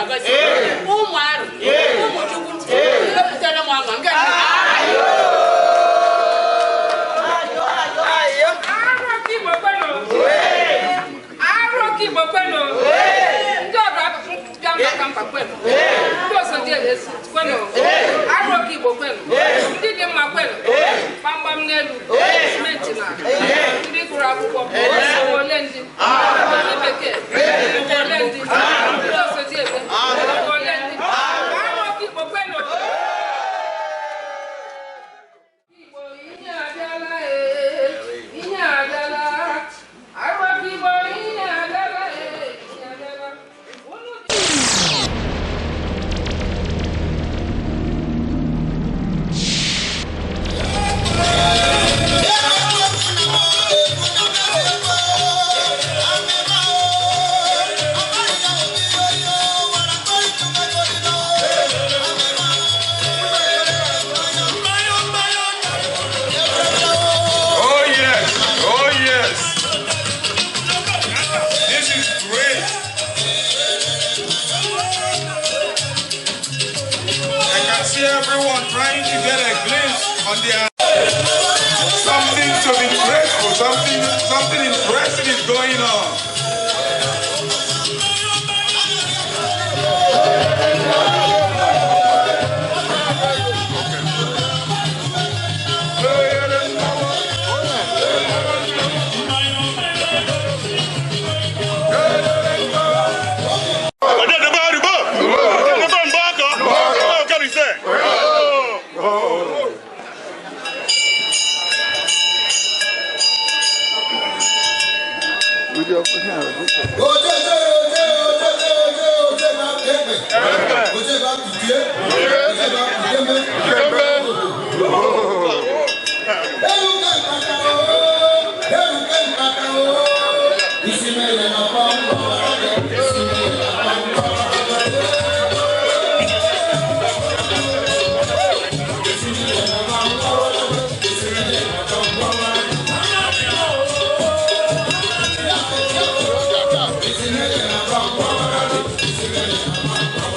agọzi. Ụmụ arụ, ụmụ Chukwu, ewepụtara m ọṅụ nke Arụ ka Igbo kwenu. Ndị ọrụ bịa maka mkpa kwenu. Ndị osote kwenu. Arụ ka Igbo kwenu. Ndị dị mma kwenu. Gbamgbam n'elu, simenti na ndị gụrụ akwụkwọ, ole ndị ndị bekee, ole ndị ndị osote ebe, ole ndị. Arụ ka Igbo kwenu. Igbo ihe abịala ee, ihe abịala. Arụ ka Igbo ihe abịala ee, ihe abịala. Unu Oh yes, oh yes. This is great. I can see everyone trying to get a glimpse on their something to be grateful, something interesting is going on. Oje oje oje oje oje ba egbe. Oje ba kuje. Oje ba kujeme. Eruke nkata o. Eruke nkata o. Isi mere na pọmpọ. Isi mere na pọmpọ. Isi mere na pọmpọ. Isi mere na pọmpọ. Isi mere na pọmpọ. Isi mere na pọmpọ.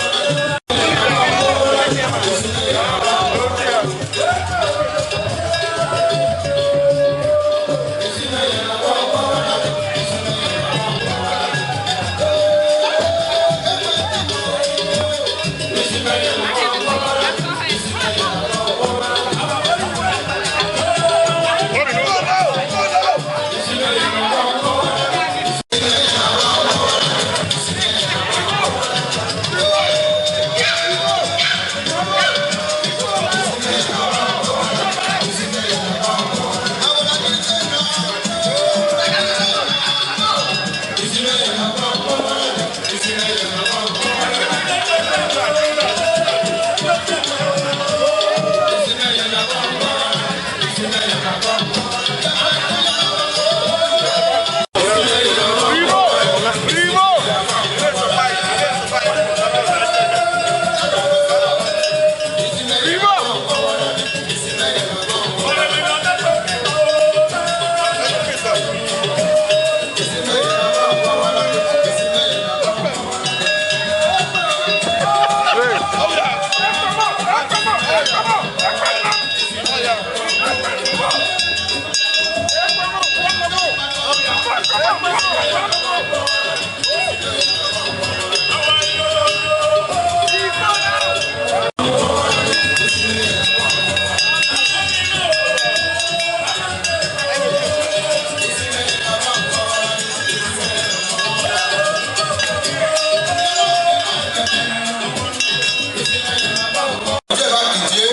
Oje ba kije.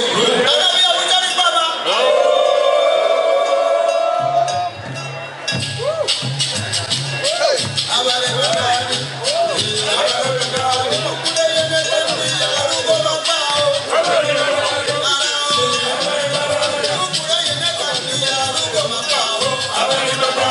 Anabi Abuja ni baba. Abale baba. Abale baba. Kule yene tembi arugo baba o. Kule yene tembi arugo baba o. Abale baba.